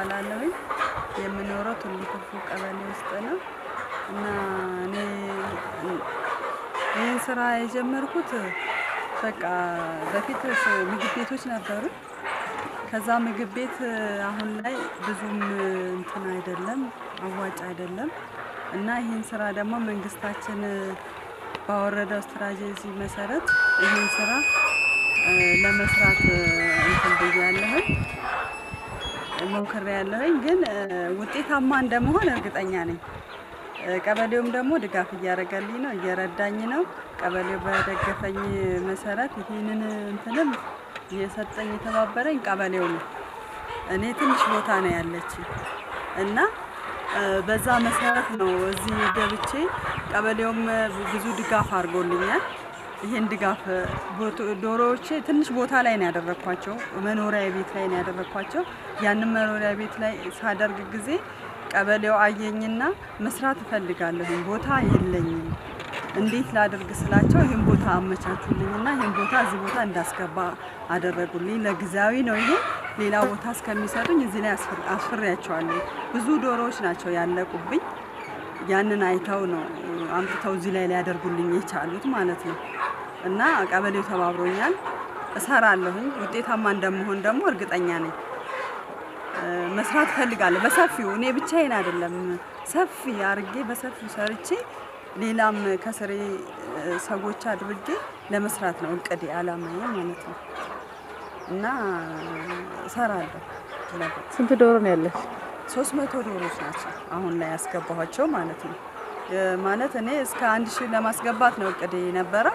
እባላለሁኝ። የምኖረው ቱሉ ኩርፉ ቀበሌ ውስጥ ነው እና እኔ ይህን ስራ የጀመርኩት በቃ በፊት ምግብ ቤቶች ነበሩ። ከዛ ምግብ ቤት አሁን ላይ ብዙም እንትን አይደለም፣ አዋጭ አይደለም። እና ይህን ስራ ደግሞ መንግስታችን ባወረደው ስትራቴጂ መሰረት ይህን ስራ ለመስራት እንትን ብያለሁኝ፣ ሞክሬያለሁኝ። ግን ውጤታማ እንደመሆን እርግጠኛ ነኝ። ቀበሌውም ደግሞ ድጋፍ እያደረገልኝ ነው፣ እየረዳኝ ነው። ቀበሌው በደገፈኝ መሰረት ይህንን እንትንም እየሰጠኝ የተባበረኝ ቀበሌው ነው። እኔ ትንሽ ቦታ ነው ያለችኝ እና በዛ መሰረት ነው እዚህ ገብቼ፣ ቀበሌውም ብዙ ድጋፍ አድርጎልኛል። ይሄን ድጋፍ ዶሮዎቼ ትንሽ ቦታ ላይ ነው ያደረኳቸው፣ መኖሪያ ቤት ላይ ነው ያደረኳቸው። ያንን መኖሪያ ቤት ላይ ሳደርግ ጊዜ ቀበሌው አየኝና መስራት እፈልጋለሁኝ፣ ቦታ የለኝም፣ እንዴት ላድርግ ስላቸው ይህን ቦታ አመቻቹልኝና ይህን ቦታ እዚህ ቦታ እንዳስገባ አደረጉልኝ። ለጊዜያዊ ነው ይሄ፣ ሌላ ቦታ እስከሚሰጡኝ እዚህ ላይ አስፍሬያቸዋለሁ። ብዙ ዶሮዎች ናቸው ያለቁብኝ። ያንን አይተው ነው አምጥተው እዚህ ላይ ሊያደርጉልኝ የቻሉት ማለት ነው። እና ቀበሌው ተባብሮኛል። እሰራለሁኝ። ውጤታማ እንደምሆን ደግሞ እርግጠኛ ነኝ። መስራት እፈልጋለሁ በሰፊው። እኔ ብቻዬን አይደለም፣ ሰፊ አርጌ በሰፊው ሰርቼ ሌላም ከስሬ ሰዎች አድርጌ ለመስራት ነው እቅዴ፣ አላማዬ ማለት ነው። እና እሰራለሁ። ስንት ዶሮ ነው ያለሽ? 300 ዶሮች ናቸው አሁን ላይ ያስገባኋቸው ማለት ነው። ማለት እኔ እስከ 1000 ለማስገባት ነው እቅዴ የነበረ።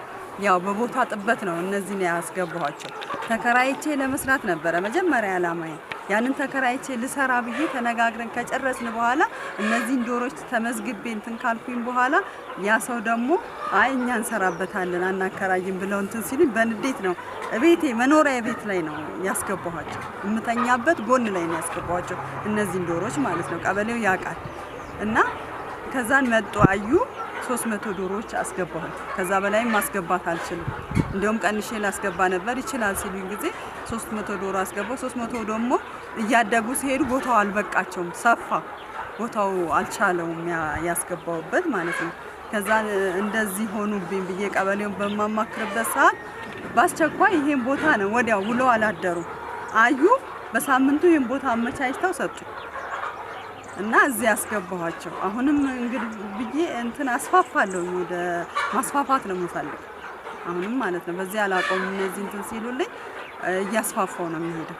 ያው በቦታ ጥበት ነው እነዚህን ያስገባኋቸው። ተከራይቼ ለመስራት ነበረ መጀመሪያ አላማዬ። ያንን ተከራይቼ ልሰራ ብዬ ተነጋግረን ከጨረስን በኋላ፣ እነዚህን ዶሮች ተመዝግቤ እንትን ካልኩኝ በኋላ፣ ያ ሰው ደግሞ አይ እኛ እንሰራበታለን አናከራይም ብለው እንትን ሲሉኝ በንዴት ነው ቤቴ መኖሪያ ቤት ላይ ነው ያስገባኋቸው። የምተኛበት ጎን ላይ ነው ያስገባኋቸው እነዚህን ዶሮች ማለት ነው። ቀበሌው ያውቃል። እና ከዛን መጡ አዩ። 300 ዶሮዎች አስገባሁ። ከዛ በላይም ማስገባት አልችልም። እንዲያውም ቀንሼ ላስገባ ነበር፣ ይችላል ሲሉኝ ጊዜ 300 ዶሮ አስገባሁ። 300 ደግሞ እያደጉ ሲሄዱ ቦታው አልበቃቸውም፣ ሰፋ፣ ቦታው አልቻለውም ያስገባሁበት ማለት ነው። ከዛ እንደዚህ ሆኑብኝ ብዬ ቀበሌውን በማማክርበት ሰዓት በአስቸኳይ ይሄን ቦታ ነው ወዲያው ውለው አላደሩ አዩ። በሳምንቱ ይሄን ቦታ አመቻችተው ሰጡ። እና እዚህ ያስገባኋቸው። አሁንም እንግዲህ ብዬ እንትን አስፋፋለሁ፣ ወደ ማስፋፋት ነው የምፈልግ አሁንም ማለት ነው። በዚህ አላቆምም። እነዚህ እንትን ሲሉልኝ እያስፋፋው ነው የሚሄደው።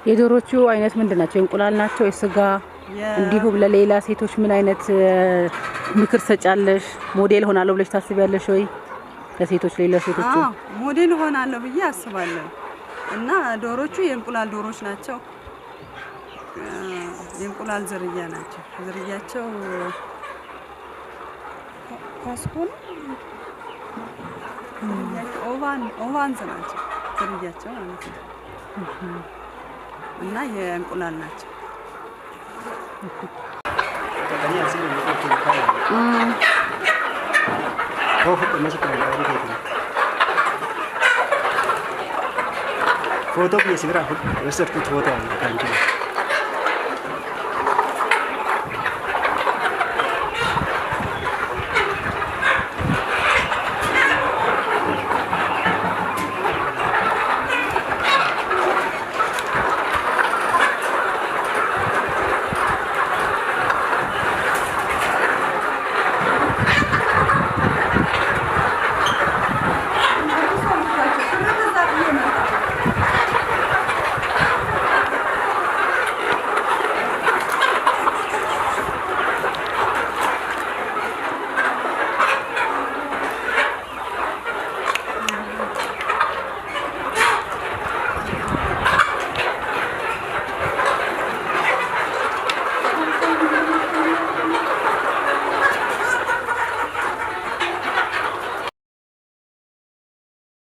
የዶሮቹ አይነት ምንድን ናቸው? የእንቁላል ናቸው? የስጋ? እንዲሁም ለሌላ ሴቶች ምን አይነት ምክር ሰጫለሽ? ሞዴል ሆናለሁ ብለሽ ታስቢያለሽ ወይ? ለሴቶች፣ ሌላ ሴቶች። አዎ፣ ሞዴል ሆናለሁ ብዬ አስባለሁ። እና ዶሮቹ የእንቁላል ዶሮች ናቸው። የእንቁላል ዝርያ ናቸው። ዝርያቸው ኳስኮ ነው። ዝርያቸው ኦቫንዝ ናቸው ዝርያቸው ማለት ነው። እና የእንቁላል ናቸው። Dhaqanii asii hin Koo fudhu masitti danda'anii keetii. Footoo biyya si biraa fudhu, የወሰድኩት ፎቶ አለ ከአንቺ ጋር።